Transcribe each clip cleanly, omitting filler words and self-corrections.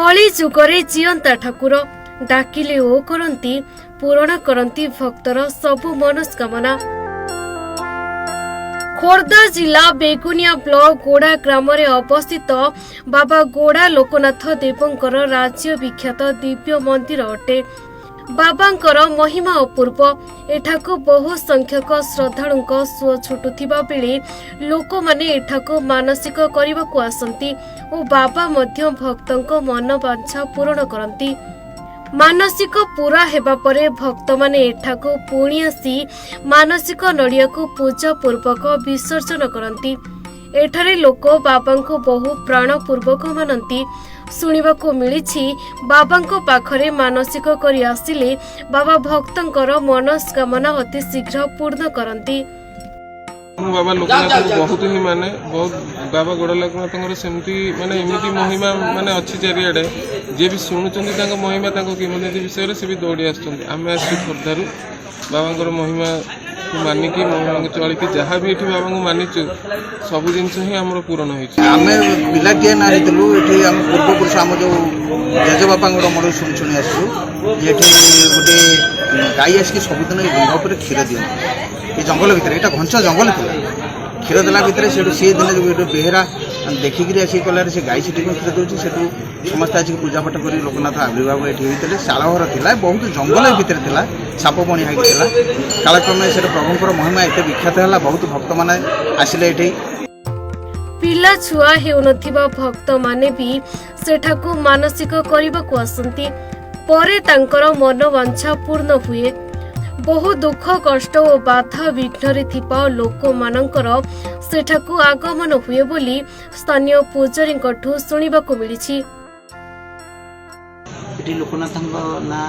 କଳି ଯୁଗରେ ଜିଅନ୍ତା ଠାକୁର ଡାକିଲେ ଓ କରନ୍ତି, ପୂରଣ କରନ୍ତି ଭକ୍ତର ସବୁ ମନସ୍କାମନା। ଖୋର୍ଦ୍ଧା ଜିଲ୍ଲା ବେଗୁନିଆ ବ୍ଲକ ଗୋଡ଼ା ଗ୍ରାମରେ ଅବସ୍ଥିତ ବାବା ଗୋଡ଼ା ଲୋକନାଥ ଦେବଙ୍କର ରାଜ୍ୟ ବିଖ୍ୟାତ ଦିବ୍ୟ ମନ୍ଦିର ଅଟେ। ବାବାଙ୍କର ମହିମା ଅପୂର୍ବ। ଏଠାକୁ ବହୁ ସଂଖ୍ୟକ ଶ୍ରଦ୍ଧାଳୁଙ୍କ ସୁଅ ଛୁଟୁଥିବା ବେଳେ ଲୋକମାନେ ଏଠାକୁ ମାନସିକ କରିବାକୁ ଆସନ୍ତି ଓ ବାବା ମଧ୍ୟ ଭକ୍ତଙ୍କ ମନବାଞ୍ଛା ପୂରଣ କରନ୍ତି। ମାନସିକ ପୂରା ହେବା ପରେ ଭକ୍ତମାନେ ଏଠାକୁ ପୁଣି ଆସି ମାନସିକ ନଡ଼ିଆକୁ ପୂଜା ପୂର୍ବକ ବିସର୍ଜନ କରନ୍ତି। ଏଠାରେ ଲୋକ ବାବାଙ୍କୁ ବହୁ ପ୍ରାଣପୂର୍ବକ ମାନନ୍ତି। ଶୁଣିବାକୁ ମିଳିଛି, ବାବାଙ୍କ ପାଖରେ ମାନସିକ କରି ଆସିଲେ ବାବା ଭକ୍ତଙ୍କର ମନସ୍କାମନା ଅତି ଶୀଘ୍ର ପୂର୍ଣ୍ଣ କରନ୍ତି। ମୁଁ ବାବା ଲୋକନାଥଙ୍କୁ ବହୁତ ହିଁ ମାନେ, ବହୁତ। ବାବା ଗୋଡ଼ ଲୋକନାଥଙ୍କର ସେମିତି ମାନେ ଏମିତି ମହିମା ମାନେ ଅଛି ଚାରିଆଡ଼େ। ଯିଏ ବି ଶୁଣୁଛନ୍ତି ତାଙ୍କ ମହିମା, ତାଙ୍କ କିମ୍ବଦନ୍ତୀ ବିଷୟରେ, ସେ ବି ଦୌଡ଼ି ଆସୁଛନ୍ତି। ଆମେ ଆସିଛୁ ଖୋର୍ଦ୍ଧାରୁ। ବାବାଙ୍କର ମହିମାକୁ ମାନିକି, ମହିମାକୁ ଚଳିକି, ଯାହା ବି ଏଠି ବାବାଙ୍କୁ ମାନିଛୁ, ସବୁ ଜିନିଷ ହିଁ ଆମର ପୂରଣ ହେଇଛି। ଆମେ ପିଲାଟିଏ ନା ହେଇଥିଲୁ, ଏଠି ଆମ ପୂର୍ବପୁରୁଷ, ଆମ ଯେଉଁ ଜେଜେବାପାଙ୍କର ଅମଳରୁ ଶୁଣି ଶୁଣି ଆସିଛୁ ଯେ ଏଠି ଗୋଟେ ଗାଈ ଆସିକି ସବୁଦିନ ଏଇ ଡୁଙ୍ଗା ଉପରେ କ୍ଷୀର ଦିଅନ୍ତି। ଏ ଜଙ୍ଗଲ ଭିତରେ, ଏଇଟା ଘଞ୍ଚ ଜଙ୍ଗଲ ଥିଲା। କ୍ଷୀର ଦେଲା ଭିତରେ ସେଠୁ ସିଏ ଦିନେ ଗୋଟେ ବେହେରା ଦେଖିକିରି ଆସିକି କହିଲା, ସେ ଗାଈ ସେଠି କଣ କ୍ଷୀର ଦେଉଛି? ସେଠୁ ସମସ୍ତେ ଆସିକି ପୂଜାପାଠ କରି ଲୋକନାଥ ଆବିର୍ଭାବ ଏଠି ହେଇଥିଲେ। ଶାଳଘର ଥିଲା, ବହୁତ ଜଙ୍ଗଲ ଭିତରେ ଥିଲା, ସାପ ବଣି ହେଇକି ଥିଲା। କାଳକ୍ରମେ ସେଠି ପ୍ରଭୁଙ୍କର ମହିମା ଏତେ ବିଖ୍ୟାତ ହେଲା, ବହୁତ ଭକ୍ତମାନେ ଆସିଲେ ଏଠି। ପିଲା ଛୁଆ ହେଉନଥିବା ଭକ୍ତମାନେ ବି ସେଠାକୁ ମାନସିକ କରିବାକୁ ଆସନ୍ତି। ପରେ ତାଙ୍କର ମନବାଞ୍ଛା ପୂର୍ଣ୍ଣ ହୁଏ। ବହୁ ଦୁଃଖ କଷ୍ଟ ଓ ବାଧା ବିଘ୍ନରେ ଥିବା ଲୋକମାନଙ୍କର ସେଠାକୁ ଆଗମନ ହୁଏ ବୋଲି ସ୍ଥାନୀୟ ପୂଜାରୀଙ୍କଠୁ ଶୁଣିବାକୁ ମିଳିଛି। ଏଠି ଲୋକନାଥଙ୍କ ନାଁ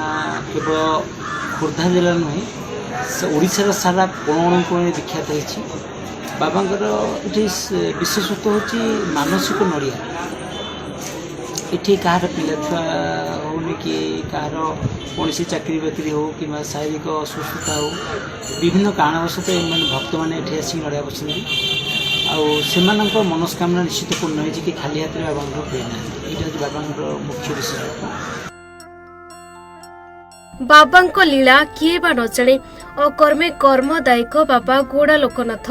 କେବଳ ଖୋର୍ଦ୍ଧା ଜିଲ୍ଲା ନୁହେଁ, ସେ ଓଡ଼ିଶାର ସାରା କୋଣ ଅନୁକୋଣରେ ବିଖ୍ୟାତ ହେଇଛି। ବାବାଙ୍କର ଏଠି ବିଶେଷତ୍ୱ ହେଉଛି ମାନସିକ ନଡ଼ିଆ। ଏଠି କାହାର ପିଲା ଛୁଆ ହେଉନି କି କାହାର କୌଣସି ଚାକିରି ବାକିରି ହେଉ କିମ୍ବା ଶାରୀରିକ ଅସୁସ୍ଥତା ହେଉ, ବିଭିନ୍ନ କାରଣବଶତଃ ଏମାନେ ଭକ୍ତମାନେ ଏଠି ଆସିକି ନଡ଼ିଆ ବସନ୍ତି ଆଉ ସେମାନଙ୍କ ମନସ୍କାମନା ନିଶ୍ଚିତ ପୂର୍ଣ୍ଣ ହେଇଛି କି ଖାଲି ହାତରେ ବାବାଙ୍କର ଫେରିନାହାନ୍ତି। ଏଇଟା ହେଉଛି ବାବାଙ୍କର ମୁଖ୍ୟ ବିଶେଷତ୍ୱ। ବାବାଙ୍କ ଲୀଳା କିଏ ବା ନ ଜାଣେ? ଅକର୍ମେ କର୍ମଦାୟକ ବାବା ଗୋଡ଼ା ଲୋକନାଥ।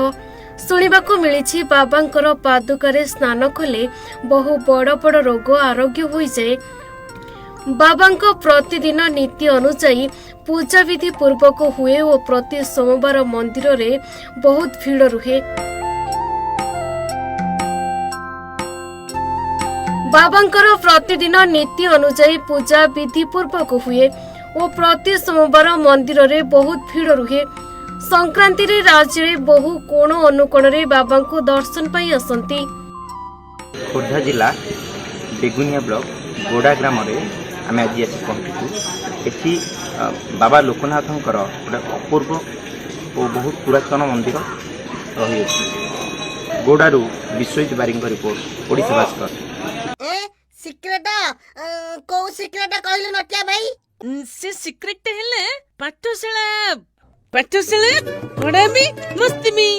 ଶୁଣିବାକୁ ମିଳିଛି, ବାବାଙ୍କର ପାଦୁକାରେ ସ୍ନାନ କଲେ ବହୁ ବଡ଼ ବଡ଼ ରୋଗ ଆରୋଗ୍ୟ ହୋଇଯାଏ। ବାବାଙ୍କ ପ୍ରତିଦିନ ନୀତି ଅନୁଯାୟୀ ପୂଜାବିଧି ପୂର୍ବକ ହୁଏ ଓ ପ୍ରତି ସୋମବାର ମନ୍ଦିରରେ ବହୁତ ଭିଡ଼ ରୁହେ। ବାବାଙ୍କର ପ୍ରତିଦିନ ନୀତି ଅନୁଯାୟୀ ପୂଜା ବିଧି ପୂର୍ବକ ହୁଏ ଓ ପ୍ରତି ସୋମବାର ମନ୍ଦିରରେ ବହୁତ ଭିଡ଼ ରୁହେ। ସଂକ୍ରାନ୍ତିରେ ରାଜ୍ୟରେ ବହୁ କୋଣ ଅନୁକୋଣରେ ବାବାଙ୍କୁ ଦର୍ଶନ ପାଇଁ ଆସନ୍ତି। ଖୋର୍ଦ୍ଧା ଜିଲ୍ଲା ବେଗୁନିଆ ବ୍ଲକ ଗୋଡ଼ା ଗ୍ରାମରେ ଆମେ ଆଜି ଆସି ପହଞ୍ଚିଛୁ। ଏଠି ବାବା ଲୋକନାଥଙ୍କର ଗୋଟେ ଅପୂର୍ବ ଓ ବହୁତ ପୁରାତନ ମନ୍ଦିର ରହିଅଛି। ଗୋଡ଼ାରୁ ବିଶ୍ୱଜିତ ବାରିଙ୍କ ରିପୋର୍ଟ, ଓଡ଼ିଶା ଭାସ୍କର। ଏ ସିକ୍ରେଟ, କୋଉ ସିକ୍ରେଟ କହିଲୁ ନଟିଆ ଭାଇ? ସେ ସିକ୍ରେଟ ହେଲେ ପାଠଶାଳା, ପାଠଶାଳା ପଢାବି ମସ୍ତିମି।